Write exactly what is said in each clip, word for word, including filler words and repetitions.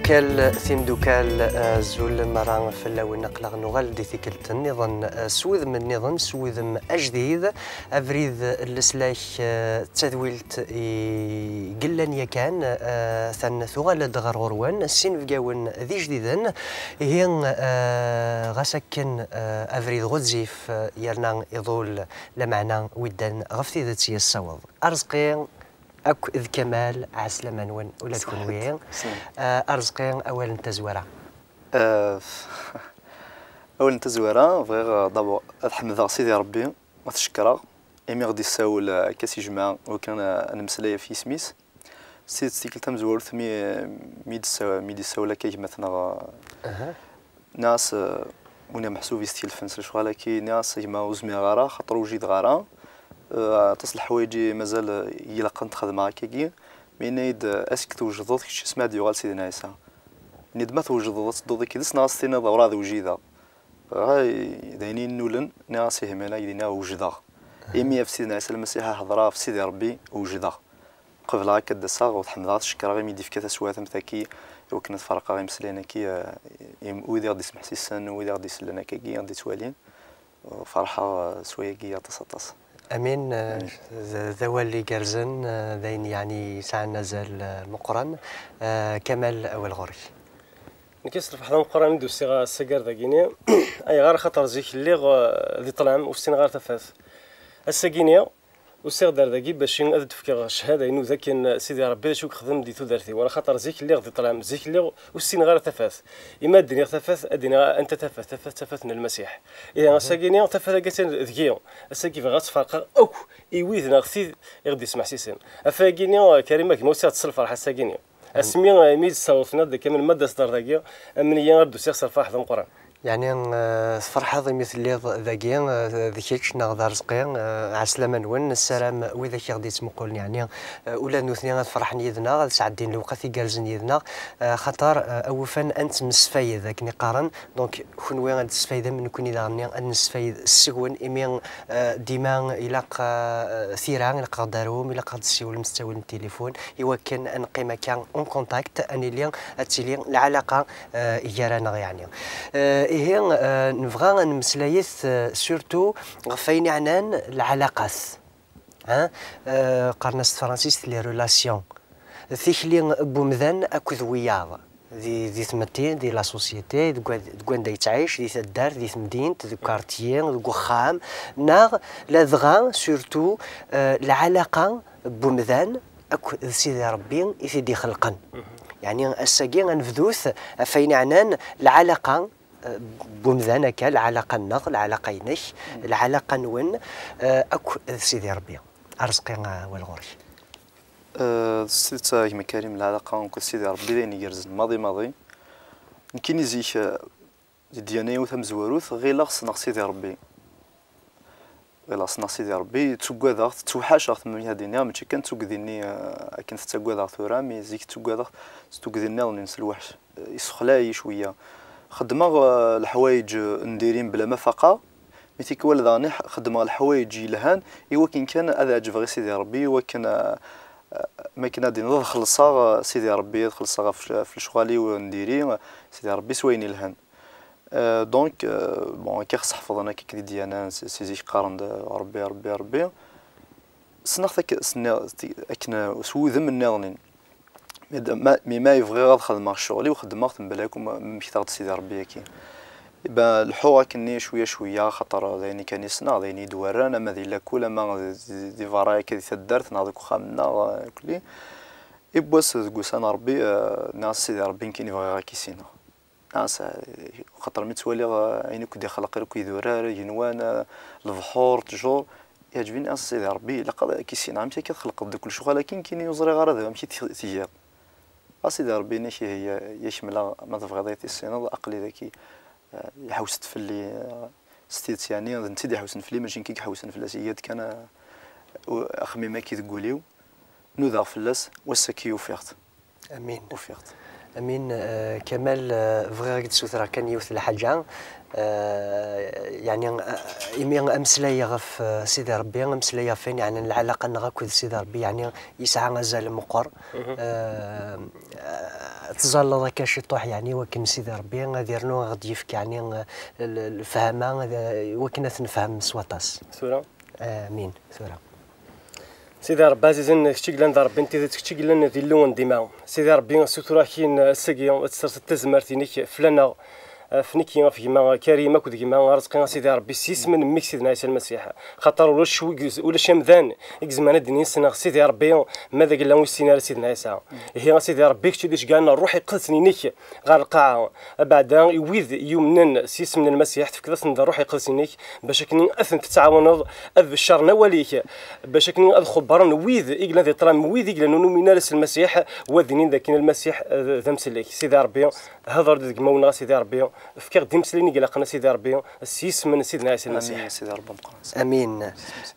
Kal timdukal, eh, azul merra fell-awen. Aql-aɣ nuɣal-d i tikkelt nniḍen, eh, s wudem nniḍen, s wudem ajdid. Abrid n leslak, eh, d tadwilt i yellan yakan, eh, atan tuɣal-d ɣer ɣur-wen, s inebgawen d ijdiden. Ihi, eh, ɣas akken, eh, abrid ɣezzif, eh, yerna iḍul, lameɛna wi ddan ɣef tidet yessaweḍ. Arezqi akk d Kamal, ɛeslama-nwen ula d kenwi. Eh, Arezqi, awal n tazwara. Eh, awal n tazwara, bɣiɣ, eh, d'abord ad ḥemdeɣ Sidi Ṛebbi, ad t-cekkreɣ, imi ɣ-d-issawel, eh, akka si jmaɛ, wakken, eh, ad nemmeslay ɣef yisem-is. S tidet, tikkelt tamezwarut mi, mi d-issa-, mi d-issawel akka gma-tneɣ, eh, nniɣ-as, eh, win ameḥsub yestkellfen s lecɣal-agi, nniɣ-as, a gma, ur zmireɣ ara, xaṭer ur wjideɣ ara. Eh, aṭas n leḥwayeǧ i mazal, eh, ilaqen ad xedmeɣ akkagi. Mi yenna-yi-d, eh, est-ce que twejdeḍ kečč asmi ad d-yuɣal Sidna Ɛisa? Yenna-d, ma twejdeḍ ad tedduḍ akked-s neɣ ad s-tiniḍ, werɛad wjideɣ? Dɣa d ayen i yennulen, nniɣ-as, ih, ma yenna-yi-d, nniɣ wejdeɣ. Imi ɣef Sidna Ɛisa Lmasiḥ i hedreɣ, ɣef Sidi Ṛebbi wejdeɣ. Qebleɣ akka ad d-aseɣ, u ḥemdeɣ-t, cekkreɣ imi d-yefka taswiɛt am taki, i wakken ad ferqeɣ imeslayen-agi, eh, im-, wid i ɣ-d-ismeḥsisen, wid i ɣ-d-isellen akkagi, i ɣ-d-ittwalin. U ferḥeɣ, eh, s wayagi aṭas, aṭas. Amin, eh, d, d awal igerrzen, eh, d ayen yeɛni yesɛan azal, eh, meqqren. Eh, Kamal, awal ɣur-k. Nekk s lferḥ d ameqqran i d-usiɣ ass-agi ar dagini. Ayɣer? Axaṭer zik lliɣ, eh, di ṭṭlam, ur ssineɣ ara tafat. Ass-agini, usiɣ-d ar dagi bac ad d-fkeɣ cchada-inu d akken Sidi Ṛebbi d acu i yexdem di tudert-iw. Axaṭer zik lliɣ di ṭṭlam, zik lliɣ ur ssineɣ ara tafat. Imi ad d-iniɣ tafat, ad d-iniɣ anta tafat? Tafat, tafat n Lmasiḥ. Ihi, ass-agini, tafat-agi attan deg-i. Ass-agi bɣiɣ ad tt-ferqeɣ akk i wid neɣ tid i ɣ-d-ismeḥsisen. Ɣef wayagini, Karim, a gma, usiɣ-d s lferḥ ass-agini. Asmi, eh, imi d-tessawḍeḍ-d akka, melmi ad d-taseḍ ar dagi, amen-iyi ar d-usiɣ s lferḥ d ameqqran. Yeɛni, eh, tferḥeḍ imi telliḍ dagi, eh, d kečč neɣ d Arezqi, eh, ɛeslama-nwen, nessaram widak i ɣ-d-yettmuqulen, yeɛni, eh, ula d nutni ad ferḥen yid-neɣ, ad sɛeddin lewqat igerrzen yid-neɣ, eh, xaṭer, eh, awufan ad nettemsefayed, akken i qqaren. Donc, kunwi ad tesfaydem, nekkni daɣen ad nesfayed seg-wen, imi, eh, dima ilaq, eh, tira, ilaq ad ɣ-d-tarum, ilaq ad ɣ-d-tessiwlem s ttawil n tilifun, i wakken ad neqqim akka en contact, ad nili, ad tili lɛalaqa, eh, gar-aneɣ, yeɛni. Eh, ihi, eh, nebɣa ad nemmeslayet, eh, surtout ɣef wayen iɛnan lɛalaqat. Ha? Eh, qqaren-as s tefransist les relations. Tikli n wemdan akked wiyaḍ. Di, di tmetti, di la société, deg wa-, deg wanda yettɛic, di taddart, di temdint, deg quartier, deg uxxam, neɣ ladɣa, surtout, eh, lɛalaqa n wemdan akked Sidi Ṛebbi i t-id-ixelqen. Yeɛni, ass-agi ad nebdut ɣef wayen iɛnan lɛalaqa, eh, n wemdan akka, lɛalaqa-nneɣ, lɛalaqa-inek, lɛalaqa-nwen, eh, akk d Sidi Ṛebbi. Arezqi, eh, awal ɣur-k. Eh, s tidet, a gma Karim, lɛalaqa akked Sidi Ṛebbi d ayen igerrzen maḍi maḍi. Nekkini zik, eh, di ddiyana-iw tamezwarut, ɣileɣ ssneɣ Sidi Ṛebbi. Ɣileɣ ssneɣ Sidi Ṛebbi, ttuggadeɣ-t, ttewḥaceɣ-t, ma ad iniɣ, mačči kan d tuggdi-nni, eh, akken tettaggadeɣ tura, mi zik ttuggadeɣ-t s tuggdi nniḍen-ines lweḥc. Yessexlay-iyi cwiya. Xeddmeɣ, eh, leḥwayeǧ, eh, n diri mebla ma faqeɣ, mi tikwal daɣen i ḥ-, xeddmeɣ leḥwayeǧ yelhan i wakken kan ad ɛeǧbeɣ i Sidi Ṛebbi, i wakken, eh, eh, ma akken ad d-iniḍ ad xellṣeɣ, eh, Sidi Ṛebbi, ad xellṣeɣ ɣef, ɣef lecɣal-iw n diri, eh, Sidi Ṛebbi s wayen yelhan. Eh, donc, eh, bon, akka ɣ-sḥefḍen akka di ddiyana, si, si zik qqaren-d, eh, Ṛebbi, Ṛebbi, Ṛebbi. Ssneɣ-t ak-, ssneɣ-t akken s wudem nniḍen. Mi d-, ma, mi ma bɣiɣ ad xedmeɣ ccɣel-iw, xeddmeɣ-t mebla akk ma, ma mmektaɣ-d Sidi Ṛebbi-agi. Ben, lḥuɣ akkenni cwiya cwiya, axaṭer d ayen kan i ssneɣ, d ayen i d-werran, ama di lakul, ama di, di, di berra akka di taddart, neɣ deg uxxam-nneɣ, eh, akkelli. I wass deg ussan n Ṛebbi, eh, nniɣ-as, Sidi Ṛebbi, nekkini bɣiɣ ad k-issineɣ. Nniɣ-as, eh, xaṭer mi ttwaliɣ, eh, ayen akk d-ixleq, akk idurar, igenwan, eh, lebḥur, ttjur, yeɛǧeb-iyi, nniɣ-as, Sidi Ṛebbi, ilaq ad k-issineɣ, amek akka txelqeḍ-d akk lecɣal-agi, nekkini ur ẓriɣ ara d amek i t-, tgiḍ. A Sidi Ṛebbi, nniɣ-ak, ihi, yak mela, ma tebɣiḍ ad tissineḍ, aql-i daki, eh, iḥewwes-d fell-i, eh, s tidet, yeɛni, d netta i d-iḥewwsen fell-i, mačči nekk i iḥewwsen fell-as, iga-d kan, eh, u-, axemmim-agi deg wul-iw, nudaɣ fell-as, wass-agi ufiɣ-t. Amin. Ufiɣ-t. Amin, eh, Kamal, eh, bɣiɣ ad k-d-ssutreɣ kan yiwet n lḥaǧa. Eh, yeɛni, eh, imi ameslay ɣef, eh, Sidi Ṛebbi, ameslay ɣef wayen yeɛnan lɛalaqa-nneɣ akked Sidi Ṛebbi, yeɛni yesɛa azal meqqer. Eh, eh, tẓalleḍ akka ciṭuḥ, yeɛni wakken Sidi Ṛebbi ad irnu ad ɣ-d-yefk, yeɛni, eh, l-, l-, lefhama, ad, wakken ad t-nefhem s waṭas. Tura? Amin, tura. Sidi Ṛebbi ɛzizen, kečč i yellan d Ṛebbi n tidet, kečč i yellan d Illu n dima. Sidi Ṛebbi, ssutureɣ-k-in ass-agi ad tesserseḍ tazmert-inek fell-aneɣ, ɣef nekki, ɣef gma Karim akked gma Arezqi, a Sidi Ṛebbi, s yisem n mmi-k Sidna Ɛisa Lmasiḥ. Xaṭer ulac wi, ulac amdan i izemren ad d-inin ssneɣ Sidi Ṛebbi ma d agella ur yessin ara Sidna Ɛisa. Ihi, a Sidi Ṛebbi, kečč i d-iceggɛen Ṛṛuḥ Iqedsen-inek ɣer lqaɛa. Abeɛda i wid yumnen s yisem n Lmasiḥ, tefkiḍ-asen-d Ṛṛuḥ Iqedsen-inek bac akken ad ten-tettɛawaneḍ ad beccren awal-ik, bac akken ad xebbren wid i yellan di ṭṭlam, wid i yellan ur numin ara s Lmasiḥ, u ad inin dakken Lmasiḥ d, d amsellek. Sidi Ṛebbi, hder-d deg imawen-nneɣ, a Sidi Ṛebbi, efk-aɣ-d imesliyen i ilaqen, a Sidi Ṛebbi, s yisem n Sidna Ɛisa Lmasiḥ. Amin, a Sidi Ṛebbi ameqqran. Amin.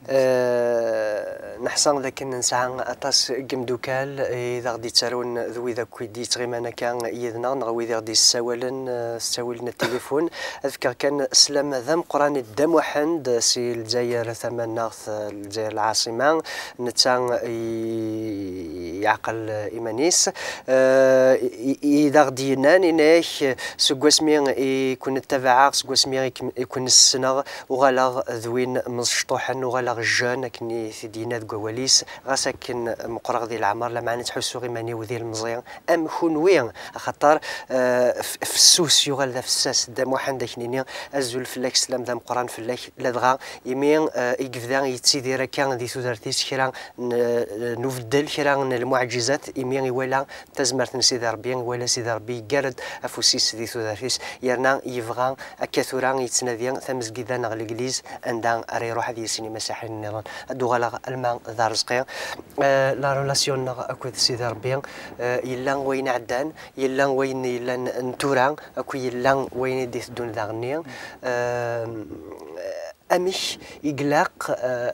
Eh, neḥsa d akken nesɛa aṭas n yimdukal i d aɣ-d-yettarun d wid akk i d-yettɣiman akka yid-neɣ, neɣ wid i ɣ-d-yessawalen, eh, s ttawil n tilifun. Ad fkeɣ kan sslam d ameqqran i Dda Muḥend si Lezzayer tamaneɣt, eh, Lezzayer lɛaṣima. Netta i-, yeɛqel iman-is. Eh, i, i, i d aɣ-d-yennan, yenna-ak, seg wasmi i kun-ttabaɛeɣ, seg wasmi i kem-, i kun-ssneɣ, uɣaleɣ d win mecṭuḥen, uɣaleɣ jeune, akken i t-id-yenna deg wawal-is, ɣas akken meqqreɣ di leɛmer, lameɛna ttḥussuɣ iman-iw d ilemẓi am kunwi, axaṭer, eh, f-, fessus, yuɣal d afessas. Dda Muḥend, ad k-nini, azul fell-ak, sslam d ameqqran fell-ak, ladɣa imi, eh, i yebda yettidir akka di tudert-is kra n, n ubeddel, kra n lmuɛǧizat, imi iwala tazmert n Sidi Ṛebbi, iwala Sidi Ṛebbi yeggar-d afus-is di tudert-is, yerna yebɣa akka tura yettnadi tamezgida neɣ legliz anda ara iruḥ ad yissin imasaḥiyen nniḍen. Ad d-uɣaleɣ alma d Arezqi. Eh, la relation-nneɣ akked Sidi Ṛebbi, eh, yella wayen iɛeddan, yella wayen yellan n tura, akk yella wayen i d-iteddun daɣenni. Eh, amek i ilaq, eh,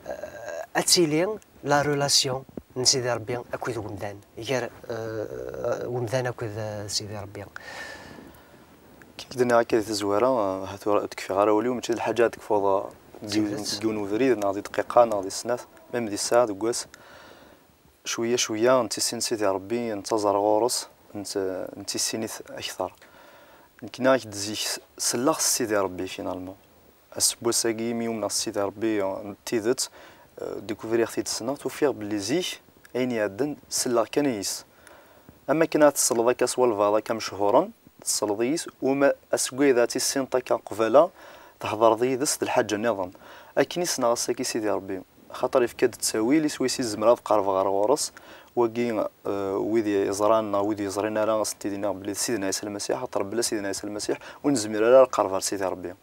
ad tili la relation n Sidi Ṛebbi akked wemdan, gar, eh, wemdan akked, eh, Sidi Ṛebbi. Kif d-nniɣ akka di tazwara, eh, ha tura ur d-kfiɣ ara ul-iw, mačči d lḥaǧa ad tekfuḍ, eh, deg yiwen, deg yiwen ubrid, neɣ di dqiqa, neɣ di snat, même di ssaɛa, deg wass. Cwiya, cwiya, nettissin Sidi Ṛebbi, nettaẓer ɣur-s, nett-, nettissin-it akteṛ. Nekkni ak-d zik s-, selleɣ s Sidi Ṛebbi, finalement. Aseggas-agi, imi umneɣ s Sidi Ṛebbi, eh, n tidet, eh, découvriɣ-t-id ssneɣ-t, ufiɣ belli zik, ayen iɛeddan, selleɣ kan yis. Am akken ad tesleḍ akka s walbeɛḍ akka mechuren, tesleḍ yis, uma aseggas ad tissineḍ akka qbala, thedreḍ yid-s d lḥaǧa nniḍen. Akken i ssneɣ ass-agi Sidi Ṛebbi, axaṭer yefka-d ttawil i swayes i zemreɣ ad qerbeɣ ɣer ɣur-s, wagi, eh, wid yeẓran neɣ wid yeẓrin ara, ad sent-id-iniɣ belli d Sidna Ɛisa Lmasiḥ, axaṭer bla Sidna Ɛisa Lmasiḥ, ur nezmir ara ad qerbeɣ ɣer Sidi Ṛebbi.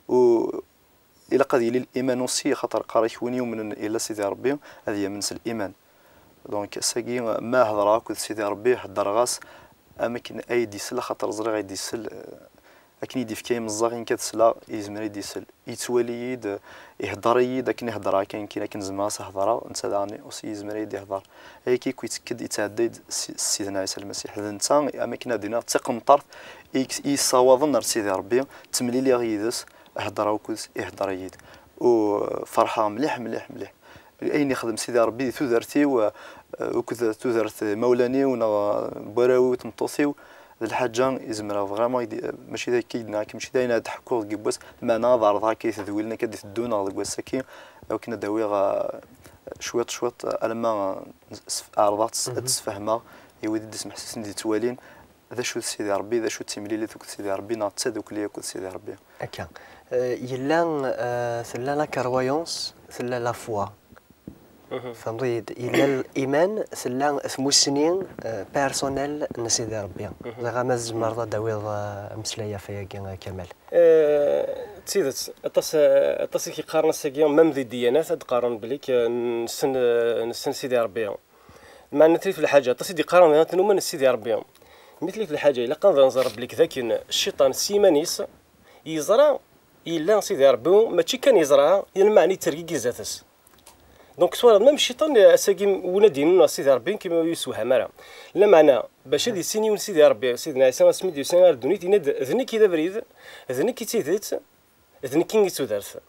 U ilaq ad yili liman aussi, axaṭer qqar-ak win yumnen ila Sidi Ṛebbi, ad yamen s liman. Donc, ass-agi, ma hedreɣ akked Sidi Ṛebbi, heddreɣ-as am akken ay d-isell, axaṭer ẓriɣ ay d-isell, eh, akken i d-ifka imeẓẓaɣ, ayen kan ad sleɣ, yezmer ad d-isell. Yettwali-yi-d, ihedder-iyi-d akken i heddreɣ, akken, akken, akken zemreɣ ad s-hedreɣ, netta daɣen aussi yezmer ad yi-d-ihder. Ayagi akk yettekk-d, yettɛedday-d s, s Sidna Ɛisa Lmasiḥ. D netta, am akken ad d-iniɣ, d tiqenṭert i, i yessawaḍen ar Sidi Ṛebbi, ttemliliɣ yid-s, heddreɣ akked-s, ihedder-iyi-d. U ferḥeɣ mliḥ, mliḥ, mliḥ. Ayen yexdem Sidi Ṛebbi di tudert-iw, eh, akked tudert imawlan-iw neɣ, eh, n warraw-iw, tmeṭṭut-iw, d lḥaǧa i zemreɣ vraiment, i d-, mačči d akka i d-nniɣ akka, mačči d ayen ad d-ḥkuɣ deg yiwwas, meɛna ad ɛerḍeɣ akka i tedwilin akka d-iteddun neɣ deg wass-agi, akken ad d-awiɣ, eh, cwiṭ, cwiṭ, eh, alamma, eh, s-, ɛerḍeɣ ad s-, ad d-sfehmeɣ i wid i d-ismeḥsisen, d-ittwalin, d acu d Sidi Ṛebbi, d acu d timlilit akked Sidi Ṛebbi, neɣ d tadukli akked Sidi Ṛebbi. Akka. Eh, yella, eh, tella la croyance, tella la foi. Tfehmeḍ-iyi-d? Yella liman, tella tmussni, eh, personnel n Sidi Ṛebbi. Ẓriɣ ama tzemreḍ ad d-tawiḍ, eh, ameslay ɣef wayagi, eh, Kamal. Eh, d tidet, aṭas, eh, aṭas i k-yeqqaren ass-agi, même di ddiyanat, ad d-qqaren belli k-, nessen, eh, nessen Sidi Ṛebbi. Meɛna tlit lḥaǧa, aṭas i d-yeqqaren daɣen numen s Sidi Ṛebbi. Mi tlit lḥaǧa, ilaq ad nẓer belli dakken cciṭan s yiman-is yeẓra yella Sidi Ṛebbi, mačči kan yeẓra, yal meɛna yettergigi zdat-s. Donc, swara, même cciṭan, ass-agi, win ad d-yinin neɣ Sidi Ṛebbi, kima ur yessewham ara. Lameɛna, bac ad yissin yiwen Sidi Ṛebbi, Sidna Ɛisa, asmi d-yusa ar ddunit, yenna-d, "D nekk i d abrid, d nekk i d tidet, d nekk i d tudert."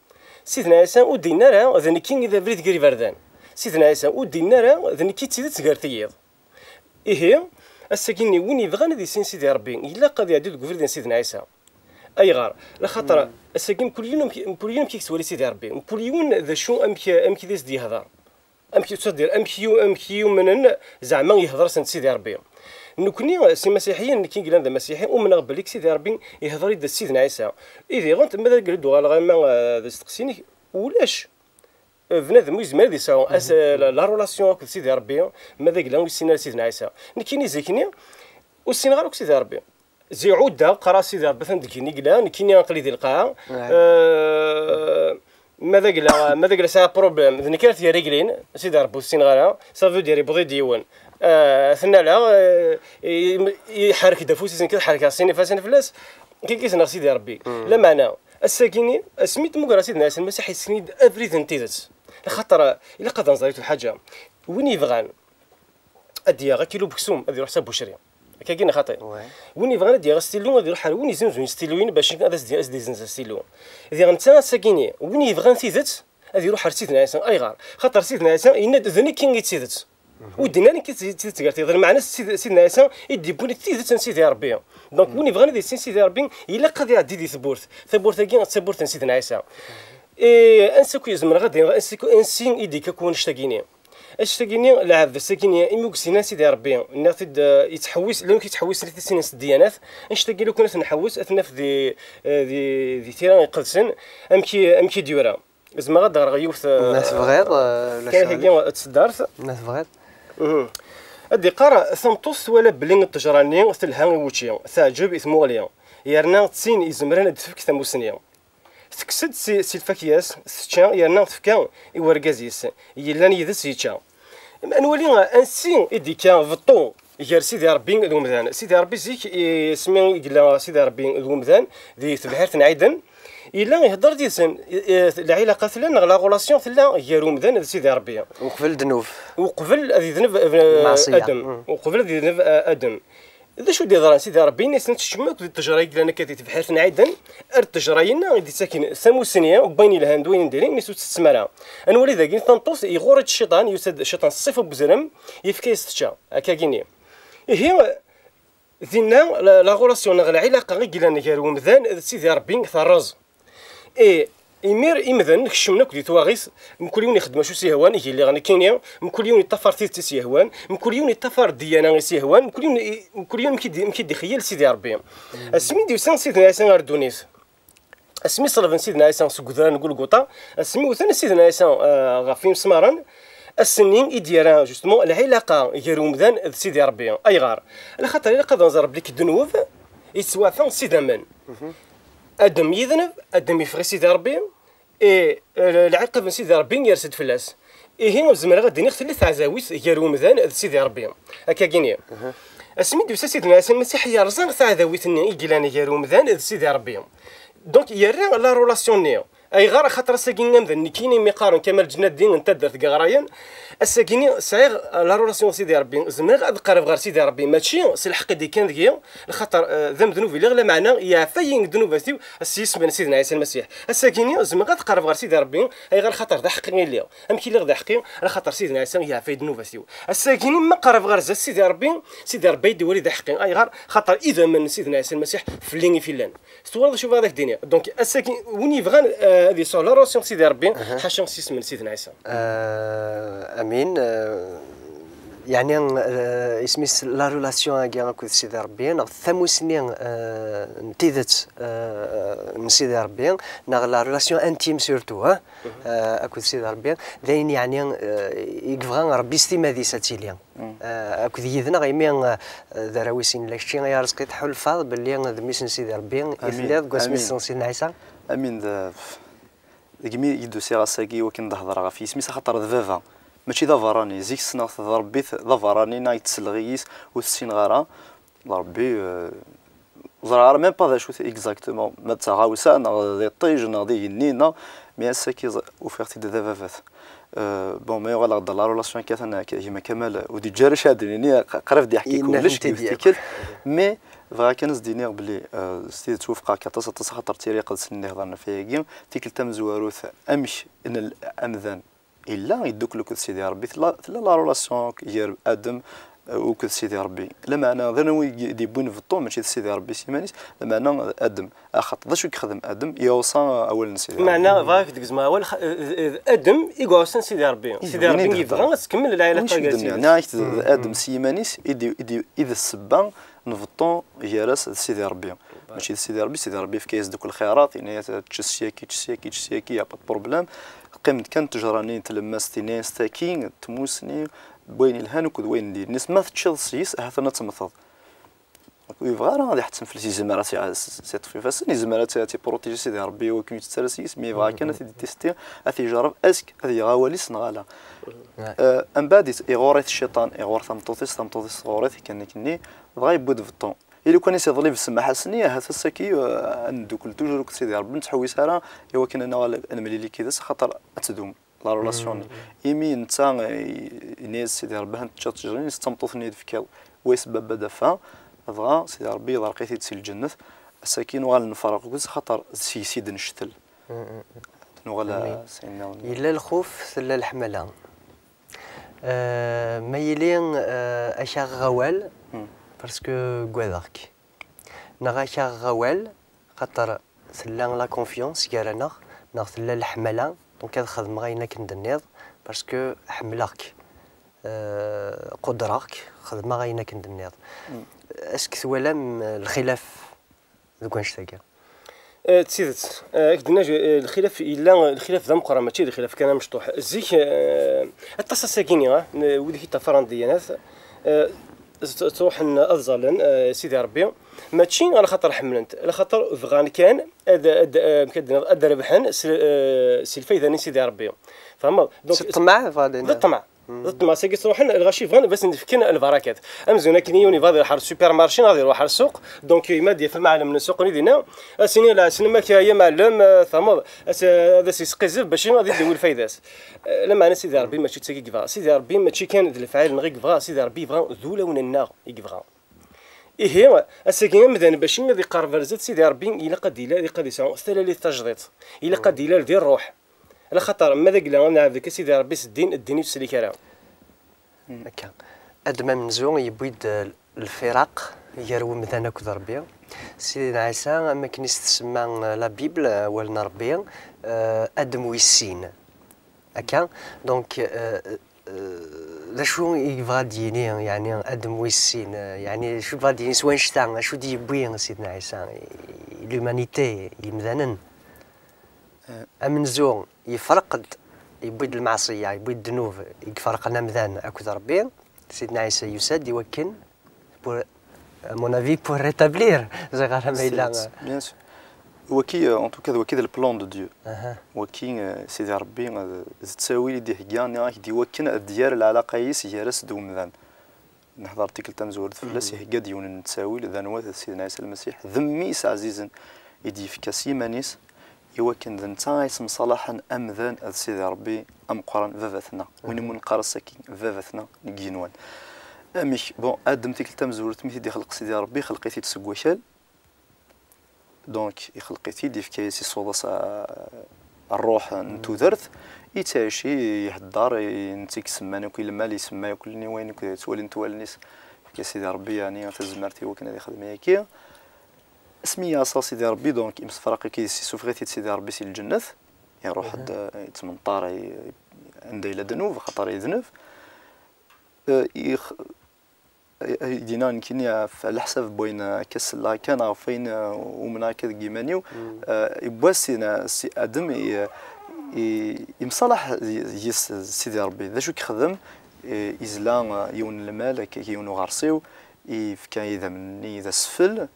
Sidna Ɛisa ur d-yenni ara, "D nekk i d abrid gar iberdan." Sidna Ɛisa ur d-yenni ara, "D nekk i d tidet gar tiyiḍ." Ihi, ass-agi-nni, win yebɣan ad yissin Sidi Ṛebbi, ilaq ad iɛeddi deg ubrid n Sidna Ɛisa. Ayɣer? Laxaṭer, ass-agi, mkul yiwen amek, mkul yiwen amek i yettwali Sidi Ṛebbi, mkul yiwen d acu amek, amek i d as-d-yehder. Amek, c'est-à-dire, amek yu-, amek i yumnen, zeɛma yehder-asen-d Sidi Ṛebbi. Nekni, s imasiḥiyen, nekk i yellan d amasiḥi, umneɣ belli Sidi Ṛebbi yehder-id d Sidna Ɛisa. I diɣen, ma d agel d-uɣaleɣ ama, eh, d asteqsi-inek, ulac, eh, bnadem ur yezmir ad yesɛu as-, la, la relation akked Sidi Ṛebbi, ma d agla ur yessin ara Sidna Ɛisa. Nekkini zik-nni, ur ssineɣ ara akk Sidi Ṛebbi. Ziɛudda, qqareɣ Sidi Ṛebbi atan deg yinig la, nekkini aql-i di lqaɛa. Ouais. Euh, ma d agla, ma d agla sɛiɣ problème, d nekk ara t-yerreglin, Sidi Ṛebbi ur t-ssineɣ ara, ça veut dire yewweḍ-id yiwen. Euh, tenna la, euh, i-, i-, iḥerrek-d afus-is, nekk ad ḥerrkeɣ sin ifassen fell-as, kiki-s neɣ Sidi Ṛebbi. Lameɛna, ass-agi-nni, asmi d-mugreɣ Sidna Ɛisa Lmasiḥ, yessen-iyi-d abrid n tidet. Lxaṭer, ilaq ad nẓer yiwet lḥaǧa. Win yebɣan ad d-yaɣ akilu n weksum, ad iruḥ s abucri. Akkagi neɣ xaṭi? Ouais. Win yebɣan ad d-yaɣ astilu, ad iruḥ ar win izenzun istiluyen bac ad as-d-, as-d-izenz astilu. Diɣ netta ass-agi-nni, win yebɣan tidet, ad iruḥ ar Sidna Ɛisa. Ayɣer? Xaṭer Sidna Ɛisa yenna-d, "D nekk i d tidet." Ur d-yenni ara nekk i d tidet gar tiyeḍ. Lmeɛna Sid-, Sidna Ɛisa i d-yewwin tidet n Sidi Ṛebbi. Donc, win yebɣan ad yissin Sidi Ṛebbi, ilaq ad iɛeddi di tewwurt. Tawwurt-agi d tawwurt n Sidna Ɛisa. Eh, ansi akk i zemreɣ ad d-iniɣ, ansi akk, ansi i d-ikka akk wannect-agi-nni? Annect-agi-nni, lɛebd ass-agi-nni, imi ur yessin ara Sidi Ṛebbi, nniɣ-t-id, eh, yettḥewwis, llan akk yettḥewwisen i tisin n ddyanat, annect-agi lukan ad t-nḥewwes, ad t-naf di, eh, di, di tira iqedsen, amek i, amek i d-yura. Zemreɣ ad d-ɣreɣ yiwet, eh, ma tebɣiḍ, eh, ulac kan aɛlek. Ad tseddart. Ma tebɣiḍ. Mhm. Ad d-iqqar, tameṭṭut twala belli ṭṭejra-nni telha i wučči, teɛǧeb i tmuɣli, yerna d tin izemren ad d-tefk tamussni. Tekkes-d si, si lfakya-s, tečča, yerna tefka i wergaz-is yellan yid-s yečča. Ad nwali ansi i d-ikka beṭṭu gar Sidi Ṛebbi d umdan. Sidi Ṛebbi zik, i, asmi i yella Sidi Ṛebbi d umdan di tebḥirt n Ɛiden, yella ihedder did-sen. I, i, lɛilaqa tella, neɣ la relation tella gar umdan d Sidi Ṛebbi. Uqbel ddnub. Uqbel ad yedneb, eh, Lmeɛṣiyya. Adem. Mm. Uqbel ad yedneb, eh, Adem. D acu d-yeḍran, Sidi Ṛebbi? Ini-asen, "Ad teččem akk di ṭṭejra i yellan akka di tebḥirt n Ɛiden, ar ṭṭejra-inna i d-ittaken tamussni n wayen yelhan d wayen n diri, ini-as ur tettettem ara." Ad nwali dagi tameṭṭut, iɣur-itt cciṭan, yusa-d cciṭan s ṣṣifa n wezrem, yefka-yas tečča, akkagini. Ihi, dinna, la, la relation neɣ lɛilaqa i yellan gar umdan d Sidi Ṛebbi terreẓ. Eh, imir imdanen kecmen akk di twaɣit, mkul yiwen ixeddem acu s-yehwan, ihi lliɣ nekkini, mkul yiwen yeṭṭafar tidet i s-yehwan, mkul yiwen yeṭṭafar ddiyana i s-yehwan, mkul yiwen i, mkul yiwen amek i d-, amek i d-ixeyyel Sidi Ṛebbi. Asmi d-yusa Sidna Ɛisa ɣer ddunit, asmi ṣelben Sidna Ɛisa seg udrar n Gulguṭa, asmi wten Sidna Ɛisa, eh, ɣef yimesmaren, ass-nni i d-yerra, justement, lɛilaqa gar umdan d Sidi Ṛebbi. Ayɣer? Alaxaṭer ilaq ad nẓer belli ddnub yettwaɛfa s idammen. Adem yedneb, Adem yeffeɣ i Sidi Ṛebbi, i, eh, lɛiqab n Sidi Ṛebbi yers-d fell-as. Ihi, zemreɣ ad d-iniɣ tella teɛdawit gar umdan d Sidi Ṛebbi. Akkagini. Asmi d-yusa Sidna Ɛisa Lmasiḥ, yerẓa taɛdawit-nni i yellan gar umdan d Sidi Ṛebbi. Donc, yerra la relation-nni. Ayɣer? Axaṭer ass-agi amdan nekkini mi qqaren Kamal Ǧnaddi n taddart deg Iɣrayen, ass-agini sɛiɣ la relation d Sidi Ṛebbi, zemreɣ ad qerrbeɣ ɣer Sidi Ṛebbi, mačči s lḥeqq i d-ikkan deg-i, lxaṭer, eh, d amednub i lliɣ, lameɛna yeɛfa-yi deg ddnubat-iw s yisem n Sidna Ɛisa Lmasiḥ. Ass-agini zemreɣ ad qerrbeɣ ɣer Sidi Ṛebbi, ayɣer? Axaṭer d aḥeqqi i lliɣ. Amek i lliɣ d aḥeqqi? Axaṭer Sidna Ɛisa yeɛfa-yi ddnubat-iw. Ass-agini ma qerrbeɣ ɣer zdat Sidi Ṛebbi, Sidi Ṛebbi ad yi-d-iwali d aḥeqqi. Ayɣer? Xaṭer idammen n Sidna Ɛisa Lmasiḥ fell-i i t-illan. Twalaḍ acu bɣiɣ ad ak-d-iniɣ? Donc, ass-agi, win yebɣan, eh, ad yesɛu la relation d Sidi Ṛebbi, ḥaca s yisem n Sidna Ɛisa. Eh, amin, eh, yeɛni, eh, isem-is la relation-agi akked Sidi Ṛebbi, neɣ tamusni, eh, n tidet, eh, n Sidi Ṛebbi, neɣ la relation intime surtout, eh, eh, akked Sidi Ṛebbi, d ayen yeɛni, eh, i yebɣa Ṛebbi s timmad-is ad tili. Eh, akked yid-neɣ, imi, eh, d arraw-is i nella, kečči ay Arezqi, tḥulfaḍ belli d mmi-s n Sidi Ṛebbi i telliḍ deg wasmi i tessneḍ Sidna Ɛisa? Amin, d, degmi i d-usiɣ ass-agi i wakken d-hedreɣ ɣef yisem-is, axaṭer d baba, mačči d aberrani. Zik ssneɣ-t d Ṛebbi, d aberrani, neɣ yettselleɣ-iyi-s, ur t-ssineɣ ara. D Ṛebbi, eh, ẓriɣ ara même pas d acu-t exactement, ma d taɣawsa, neɣ d iṭij, neɣ d igenni, neɣ, mais ass-agi ẓ-, ufiɣ-t-id d ababat. Euh, bon, mais voilà, dans la relation, كان كيما كمال ودي جاري شادني قريب دي يحكي كلش كيف تيكل. Mais بغا كان زديني بلي، آه، ستيد توفقك كتصل تصل خاطر تيري قد سني هضرنا فيها كي تيكل تم زواروث امش ان الامذان الا يدوك لك سيدي ربي، تلا تلا لا رولاسيون غير ادم، آه، وكذ سيدي ربي. لمعنى ذا نوي دي بوين فطو ماشي سيدي ربي سيمانيس، لمعنى ادم اخط ذا شو يخدم ادم يوصى اول سيدي ربي. معنى فاك ديك زعما اول خ- آه، آه، ادم يقعد سيدي ربي، سيدي ربي يبغى تكمل العائله تاعك. انا عشت ادم سيمانيس يدي يدي اذا السبه نفطو يا راس سيدي ربي. ماشي سيدي ربي، سيدي ربي في كيس دوك الخيرات، يعني تشسياكي تشسياكي تشسياكي يا با بروبليم. قيمت كانت تجراني تلمست، يعني ستاكي تموسني بوين الهان وكذ وين دي الناس ما تشيض سيس هذا انا تمثض. يبغى راه غادي يحتم في الزمارة سي سي طفيفاسن يزمارة تي بروتيجي سيدي ربي وكي يتسرى سيس، مي يبغى كان تي تيستي اتي جرب اسك هذه غاواليس نغالا. آه، ام بعد يغوريت الشيطان، يغور ثمطوطيس ثمطوطيس غوريت كان كني بغا يبود في الطون. إلا كان يسيضلي في السماحة سنية هذا الساكي، آه، ندوكل توجور كنت سيدي ربي نتحوس على ايوا كان انا نملي لي كذا خاطر اتدوم لا رولاسيون. ايمي انت، آه، ينيز سيدي ربي هانت تشات جرين ستمطوثني دفكاو ويس بابا دفا. دغا سيدي ربي يضرقيتي تسي الجنة. الساكين وغال نفرق كوز خاطر سي سيد نشتل. نوغل سيدنا ون- يلا الخوف تلا الحملة. آه، ما يلي، آه، اكا غوال، باسكو كواذاك. نغا اكا غوال، خاطر تلا لا كونفيونس كارنغ، نغ تلا الحملة، دونك هاد خدمة غاينا كندنيض، باسكو حملك، آه، قدرك، خدمة غاينا كندنيض. اسك توالام الخلاف ذوك واش تاكا؟ آه، تسيدت، آه، أكد ناج-، آه، الخلاف إلا الخلاف ذا مقرا، ماشي الخلاف كان مشطوح. زيك، آه، التصاص ساكيني، آه، ن-، ودي كي تفرن ديانات، آه، ت-، تروح ن-، أفضل، آه، سيدي ربي، ماشي على خاطر حملنت، على خاطر بغان كان أد-، أد-، آه، مكدنا أد ربحن س-، آه، سي الفايدة ني سيدي ربي. فهمت؟ دونك سي الطمع، فهذا ذا الطمع. الطمع ساكي تروح الغاشي بغان بس نفكنا البركات. أمزون أكني يوني فاضي يروح على السوبر مارشي، غادي يروح على السوق. دونك يما دي في المعلم من السوق ندينا. أسيني لا سينما كي هي معلم، آه، ثمض. أس-، هذا سيسقي زب باش غادي يدوي الفايدات. آه، لا معنى سيدي ربي ماشي تساكي كيفا. سيدي ربي ماشي كان ذي الفعال نغي كيفا. سيدي ربي يبغى ذو لون الناغ يكيفا. إيه، أساكي أمدان باش ما ذي قارب رزت سيدي ربي إلا قد إلا، إلا قد يسعى. استلالي التجديد. إلا قد إلا ذي الروح. على خاطر ما ذاك لا نعبدك سيدي ربي س الدين، الدين يسلي كلام. هكا. أدم أمنزو يبويد الفراق يروي مدان أكد ربي. سيدنا عيسى، أما كنيس تسمى لا بيبل، أولنا ربي، آه، أدم ويسين. هكا. دونك، آه، آه، ذا شو يبغى ديني، يعني، أدم ويسين، آه، يعني، شو يبغى ديني سوى نشتا، شو دي يبوي سيدنا عيسى، لومانيتي، يمدانن. Amenzu yefreq-d, yewwi-d lmeɛṣiyya, yewwi-d ddnub i iferqen amdan akked Ṛebbi. Sidna Ɛisa yusa-d i wakken, pour, à mon avis, pour rétablir, ẓriɣ ara ma yella. Bien sûr. Waki, euh, en tout cas, d waki d le plan de Dieu. Waki, euh, Sidi Ṛebbi, euh, d ttawil i d-ihegga, nniɣ-ak-d, i wakken ad d-yerr lɛalaqa-is gar-as d umdan. Nehḍer tikkelt tamezwarut fell-as, ihegga-d yiwen n ttawil, d anwa? D Sidna Ɛisa Lmasiḥ, d mmi-s ɛzizen i d-yefka s yiman-is, i wakken d netta ay yessemṣalaḥen amdan d Sidi Ṛebbi ameqqran, baba-tneɣ, win imu neqqar ass-agi baba-tneɣ deg yigenwan. Amek? Bon, Adem tikkelt tamezwarut mi t-id-ixleq Sidi Ṛebbi, ixleq-it-id seg wakal, Donc, ixleq-it-id, yefka-yas iṣuḍ-as, a-, ṛṛuḥ n tudert, yettɛici, iheddeṛ, i-, netta i isemman akk i lmal, isemma akk-nni wayen akk ttwalint wallen-is. Yefka Sidi Ṛebbi, yeɛni, tazmert i wakken ad ixdem ayagi. Asmi i yeɛṣa Sidi Ṛebbi, donc, imsefraq-ik yis-s, isuffeɣ-it-id Sidi Ṛebbi si lǧennet, iṛuḥ-d, yettmenṭar, i-, anda yella ddnub, axaṭer yedneb. Eh, ix-, Ay, ay, dina nekkini ɣef leḥsab n wayen akka selleɣ kan ɣef wayen, uh, umneɣ akka deg yiman-iw, uh, yewwa Sidna, Si Adem i, i, imṣalaḥ yis Sidi Ṛebbi. D acu i yexdem? I, izla, uh, yiwen n lmal, akka yiwen uɣersiw, yefka idammen-nni d asfel,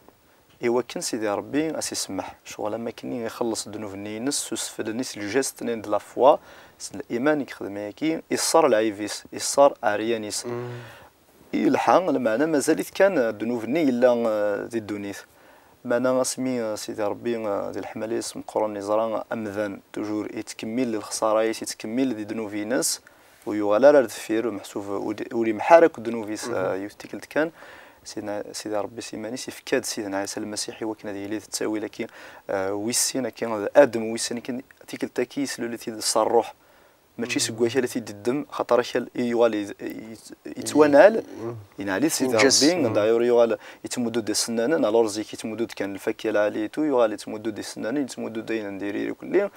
i wakken Sidi Ṛebbi a s-isemmeḥ. Ccɣel am wakken i ixelleṣ ddnub-nni-ines s usfel-nni, s lǧest-nni d la foi, s liman i yexdem ayagi, iṣṣer lɛib-is, iṣṣer ɛeryan-is. Ilḥa, lameɛna mazal-it kan, eh, ddnub-nni yella, eh, di ddunit. Meɛna asmi, eh, Sidi Ṛebbi, eh, di leḥmala-is meqqren, iẓra amdan toujours yettkemmil di lexṣara-is, yettkemmil di ddnub-ines, ur yuɣal ara ar deffir, meḥsub ur d-, ur imḥa ara akk ddnub-is, eh, yiwet tikkelt kan. Sidna, Sidi Ṛebbi s iman-is ifka-d Sidna Ɛisa Lmasiḥ i wakken ad yili d ttawil-agi, eh, wis sin, agi d Adem wis sin, akken tikkelt-agi yeslulit-id s Ṛṛuḥ. Mačči seg wakal i t-id-iddem, xaṭer akal i yuɣal i-, i-, yettwanɛel, yenɛel-it Sidi Ṛebbi, anda ur yuɣal yettmuddu-d isennanen, alors zik yettmuddu-d kan lfakya lɛali et tout, yuɣal yettmuddu-d isennanen, yettmuddu-d ayen n diri irkelli.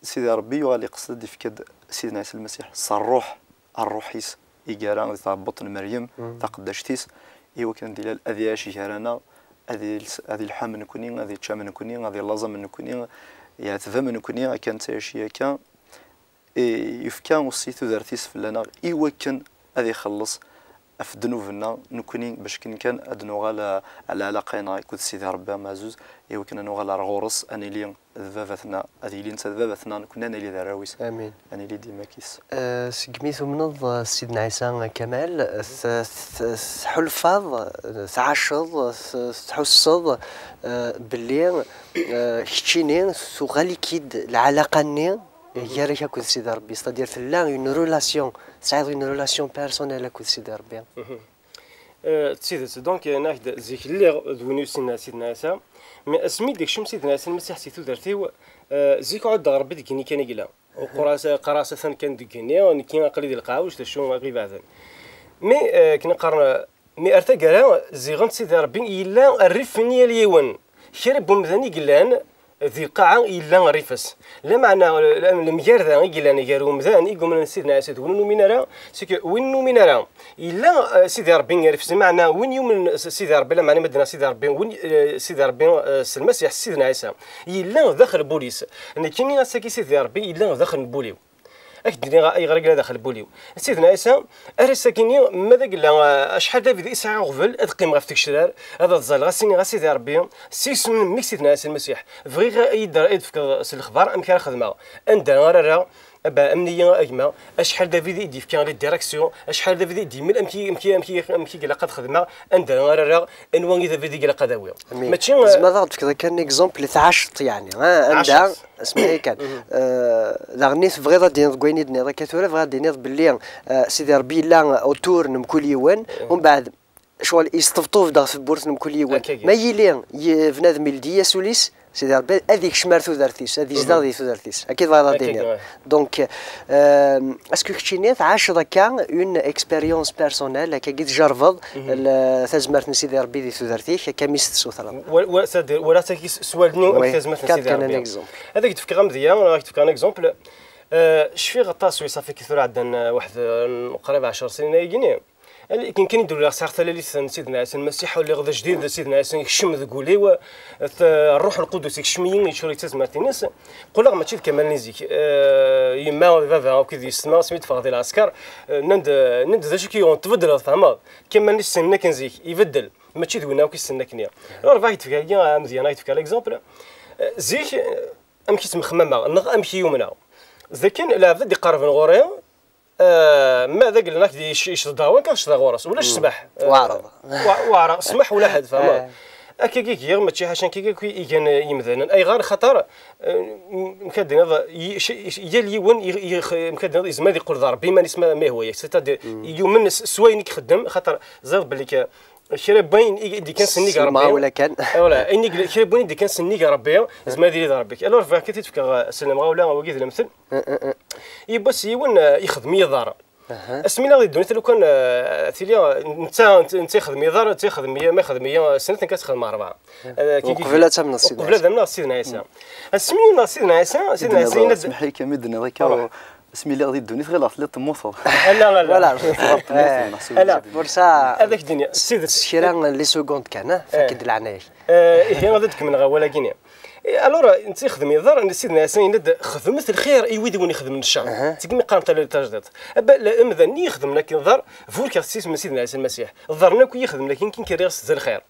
Sidi Ṛebbi yuɣal iqsed, ifka-d Sidna Ɛisa Lmasiḥ s Ṛṛuḥ, Ṛṛuḥ-is i yerra di tɛebbuṭ n Meryem, taqeddact-is, i wakken ad ilal, ad iɛac gar-aneɣ, ad il-, ad ilḥu am nekni, ad yečč am nekni, ad illaẓ am nekni, yeɛteb am nekni, akka netta iɛac akka. I yefka aussi tudert-is fell-aneɣ i wakken ad ixelleṣ ɣef ddnub-nneɣ nekni, bac akken kan ad nuɣal, eh, ɛla ɛlaqa-nneɣ akked Sidi Ṛebbi ameɛzuz, i wakken ad nuɣal ar ɣur-s, ad nili d baba-tneɣ, ad yili netta d baba-tneɣ, nekni ad nili d arraw-is. Amin. Ad nili dima akkis. Eh, segmi tumneḍ, eh, s Sidna Ɛisa Kamal, eh, t-, t-, tḥulfaḍ, eh, tɛaceḍ, eh, t-, tḥusseḍ, eh, belli, eh, keččini tuɣal-ik-id lɛalaqa-nni gar-ak akked Sidi Ṛebbi, c'est-à-dire tella une relation, tesɛiḍ une relation personnelle akked Sidi Ṛebbi. Mhm. Euh, d tidet, donc, yenna-ak-d zik lliɣ d win yussin Sidna Ɛisa, mais asmi d-ikcem Sidna Ɛisa Lmasiḥ si tudert-iw, euh, zik ɛuddeɣ Ṛebbi deg igenni kan i yella. Uqras, qqareɣ-as atan kan deg igenni, nekki aql-i di lqaɛa, ulac d acu i ɣ-ibeɛden. Mais, euh, akken qqaren, mais ar taggara, ziɣen Sidi Ṛebbi yella rrif n yal yiwen. Kra n wemdan i yellan, di lqaɛa yella rrif-is. Lameɛna, l-, lemgarda i yellan gar umdan i yumnen Sidna Ɛisa d win ur numin ara, c'est que win ur numin ara, yella, eh, Sidi Ṛebbi rrif-is, lameɛna win yumnen s-, Sidi Ṛebbi, lameɛna ma d-nniɣ Sidi Ṛebbi, win, eh, Sidi Ṛebbi, eh, s Lmasiḥ, Sidna Ɛisa, yella daxel n wul-is. Nekkini ass-agi Sidi Ṛebbi yella daxel n wul-iw. Ad k-d-iniɣ ayɣer i yella daxel n wul-iw. Sidna Ɛisa, ar ass-agi-nni, ma d agella, eh, acḥal d abrid i sɛiɣ uɣbel, ad qqimeɣ ɣef tgecrar, ad aẓẓaleɣ, ad s-iniɣ a Sidi Ṛebbi, s yisem n mmi-k Sidna Ɛisa Lmasiḥ, bɣiɣ ad yi-d-, ad yi-d-tefkeḍ s lexbar amek ara xedmeɣ. Anda ara rreɣ, aba, amn-iyi a gma, acḥal d abrid i d-yefka les directions, acḥal d abrid i d-yemmel amek i, amek i, amek i, amek i ilaq ad xedmeɣ, anda ara rreɣ, anwa i d abrid i ilaq ad awiɣ. Amin. Mačči, eh, tzemreḍ ad ɣ-d-tefkeḍ akka un exemple tɛaceḍ, yeɛni, ah, anda, asmi kan, eh, daɣen i tebɣiḍ ad d-tiniḍ deg wayen i d-tenniḍ akka tura, bɣiɣ ad d-tiniḍ belli, eh, Sidi Ṛebbi yella autour n mkul yiwen, umbeɛd ccɣel yesṭebṭub-d ɣef tewwurt n mkul yiwen. Akkagi. Ma yili y-, bnadem yeldi-yas ul-is, Sidi Ṛebbi ad ikcem ar tudert-is, ad izdeɣ di tudert-is. Akka i tebɣiḍ ad d-tiniḍ. Akkagi, ouais. Donc, euh, est-ce que keččini tɛaceḍ akka une expérience personnelle, akkagi tjerrbeḍ l-, tazmert n Sidi Ṛebbi di tudert-ik, akka mi s-tessutreḍ? Wa-, wa-, c'est-à-dire, walaɣ-tt-agi s, s wallen-iw, amek tazmert n Sidi Ṛebbi. Ad ak-d-fkeɣ amedya, ad ak-d-fkeɣ un exemple. Euh, cfiɣ aṭas wi ṣafi ki tura ɛeddan, euh, waḥed, euh, qrib ɛecṛ snin ayagi-nni. Akken kan i d-ulaɣ sɛiɣ talalit n Sidna Ɛisa Lmasiḥ, ur lliɣ d ajdid, Sidna Ɛisa yekcem deg wul-iw, t-, Ṛṛuḥ Lqudus yekcem-iyi, yeččur-iyi d tazmert-ines. Qqleɣ mačči d Kamal n zik. Eh, yemma d baba akk i d yessneɣ, asmi d-ffɣeɣ di lɛesker, eh, nnan-d, nnan-d d acu i k-yuɣen, tbeddleḍ, tfehmeḍ? Kamal i ssnen akken zik, ibeddel. Mačči d winna akk i ssnen akkenni. Alors, bɣiɣ ad k-d-fkeɣ yagi amedya, ad k-d-fkeɣ l'exemple. Eh, zik, eh, amek i ttmexmameɣ, neɣ amek i umneɣ. D akken lɛebd ad d-iqerrben ɣur-i, Eh, ma d agella-k di yec-, yecdeḍ-awen kan tecdeḍ ɣur-s, ulac ssmaḥ. Eh, weɛreḍ. Wa-, weɛreḍ, ssmaḥ ulaḥed, fehmeḍ? Eh. Akka i giɣ, mačči ḥaca akka akk i gan yimdanen. Ayɣer? Xaṭer, eh, m-, mkad d-tiniḍ, y-, sh-, yal yiwen i, i, mkad d-tiniḍ, yezmer ad yeqqel d Ṛebbi iman-is ma, ma yehwa-yak. C'est-à-dire, yumen s, s wayen i ixeddem, xaṭer ẓriɣ belli k-, kra n wayen i d-ikkan sennig Ṛebbi. Lemɣawla kan. Eh, voilà, ayen i yella, kra n wayen i d-ikkan sennig Ṛebbi, yezmer ad yili d Ṛebbi. Alors, bɣiɣ kan ad t-id-fkeɣ, eh, s lemɣawla, wagi d lemtel. Yiwwas yiwen, eh, ixdem-iyi aḍar. Asmi lliɣ di ddunit, lukan, eh, tili, eh, netta, netta, netta ixdem-iyi aḍar, netta ixdem-iyi, ma ixdem-iyi, eh, snat, nekk ad xedmeɣ ṛebɛa. Eh, kiki-, uqbel ad tamneḍ Sidna Ɛisa. Uqbel ad amneɣ Sidna Ɛisa. Asmi amneɣ Sidna Ɛisa, Sidna Ɛisa yenna-d, smeḥ-iyi kan mi d-tenniḍ akka, asmi lliɣ di ddunit, ɣileɣ telliḍ temmuteḍ. Ala, ala. Voilà, temmuteḍ, meḥsub. Ala. Ad ak-d-iniɣ, s tidet. S kra n les secondes kan, ah, fak-d leɛnaya-k. Eh, ihi, ad d-kemmleɣ awal-agi-nni. Eh, alors, netta ixdem-iyi aḍar, Sidna Ɛisa yenna-d, xedmet lxir i wid i wen-ixedmen ccer. Segmi qqaren tallit tajdiṭ. Aba, la, amdan-nni ixedmen akken aḍar, burkeɣ s yisem n Sidna Ɛisa Lmasiḥ. Ḍarren akk i yi-ixedmen akken, akken kriɣ s d lxir.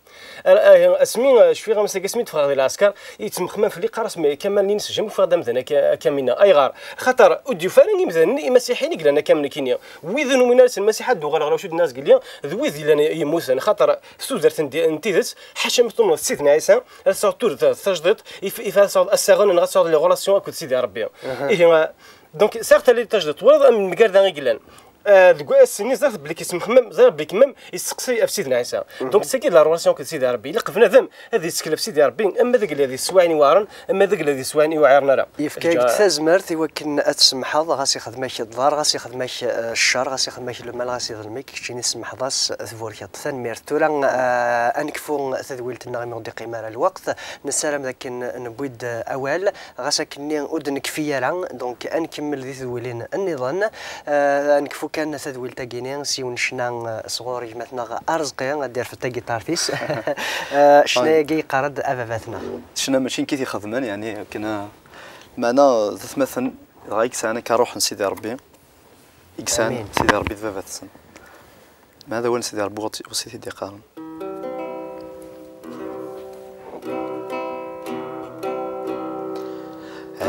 Ar- ah, asmi, ah, cfiɣ amsag asmi d-ffɣeɣ di lɛesker, yettmexmam fell-i, qqar-as: "Mais Kamal, nini sejjem ufiɣ-d amdan akka, akka minna. Ayɣer?" Xaṭer ur d-yufi ara imdanen imasiḥiyen i yellan akka am nekkini. Wid ur numin ara s Lmasiḥ ad d-uɣaleɣ, ɣer wacu d-nniɣ zgelli, d wid yellan yemmuten. Xaṭer s tudert n di- n tidet, ḥaca ma tumneḍ s Sidna Ɛisa, ad tesɛuḍ tudert tajdidt, if if ad tesɛuḍ assaɣen neɣ ad tesɛuḍ les relations akked Sidi Ṛebbi. Ihi, ah, donc, sɛiɣ tallit tajdidt, twalaḍ am mgerda i yellan. Ah, deg wass-nni ẓriɣ belli yesmexmam, ẓriɣ belli kemmam yesteqsi ɣef Sidna Ɛisa. Donc, c'est qui la relation akked Sidi Ṛebbi? Ilaq bnadem ad yettekkel ɣef Sidi Ṛebbi, ama d agellid yesswaɛin iweɛren, ama d agellid yesswaɛin iweɛren ara. Yefka-ak-d tazmert i wakken ad tsemḥeḍ, ɣas ixdem-ak ḍḍer, ɣas ixdem-ak, eh, ccer, ɣas ixdem-ak lmal, ɣas iḍlem-ik, keččini tsemḥeḍ-as, tburkeḍ. Tanemmirt. Tura, eh, ad nekfu tadwilt-nneɣ imi ur d-iqqim ara lweqt. Nessaram d akken newwi-d awal, ɣas akkenni ur d-nekfi ara, donc ad nkemmel di tedwilin nniḍen. Eh, ad nekfu kan tadwilt-agi-ni s yiwen ccna, eh, sɣur gma-tneɣ Arezqi, ad d-irfed tagiṭart-is. Eh, ccna-agi yeqqar-d ababat-nneɣ. Ccna mačči nekk i t-ixedmen, yeɛni akken, eh, meɛna d atmaten dɣa i yesɛan akka ṛṛuḥ n Sidi Ṛebbi, i yesɛan Amin. Sidi Ṛebbi d baba-tsen. Ma d awal n Sidi Ṛebbi ɣur-s i t-id-iqqaren. A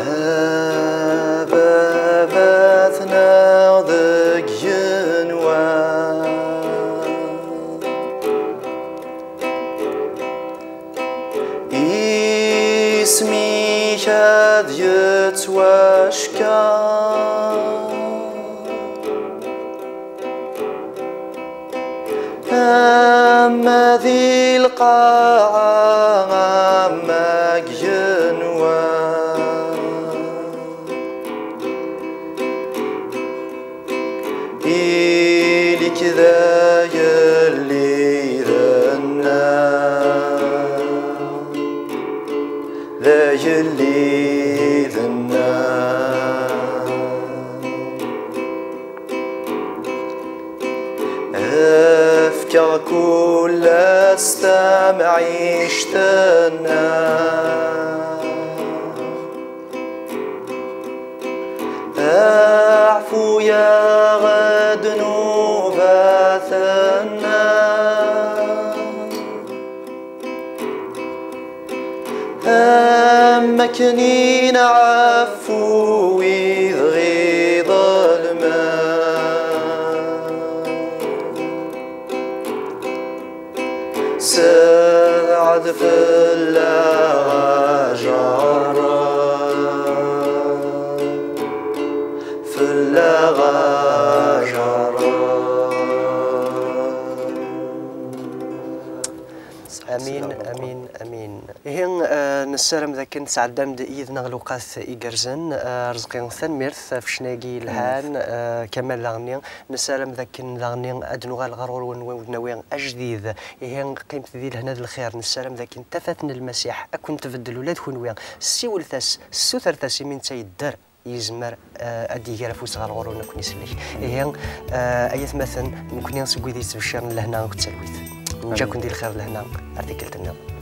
baba-tneɣ deg igenwan, isem-ik ad yettwackeṛ. Ama di lqaɛa, ama deg igenwan, ili-k d agellid-nneɣ, d agellid-nneɣ. Efk-aɣ kul ass tamɛict-nneɣ. Aɛfu-yaɣ ddnubat-nneɣ. Am akken i nɛeffu wid ɣ-iḍelmen. Sebɛed fell-aɣ ajerreḍ, fell-aɣ ajerreḍ. Amin, amin, amin. Ihi, eh, nessaram d akken tesɛeddam-d yid-neɣ lewqat igerrzen. Eh, Rezqi, tanemmirt ɣef ccna-agi yelhan. Eh, Kamal daɣenni, nessaram d akken daɣenni ad d-nuɣal ɣer ɣur-wen, ad d-nawi ajdid. Ihi, qqimet di lehna d lxir. Nessaram d akken tafat n Lmasiḥ ad ken-tbeddel ula d kenwi. Siwlet-as, ssutret-as, imi netta yedder. Yezmer, eh, ad d-iger afus ɣer ɣur-wen, ad ken-isellek. Ihi, eh, ay atmaten, nekkni seg wid yettbecciren lehna akked talwit. Nǧa-ken di lxir d lehna, ar tikkelt nniḍen.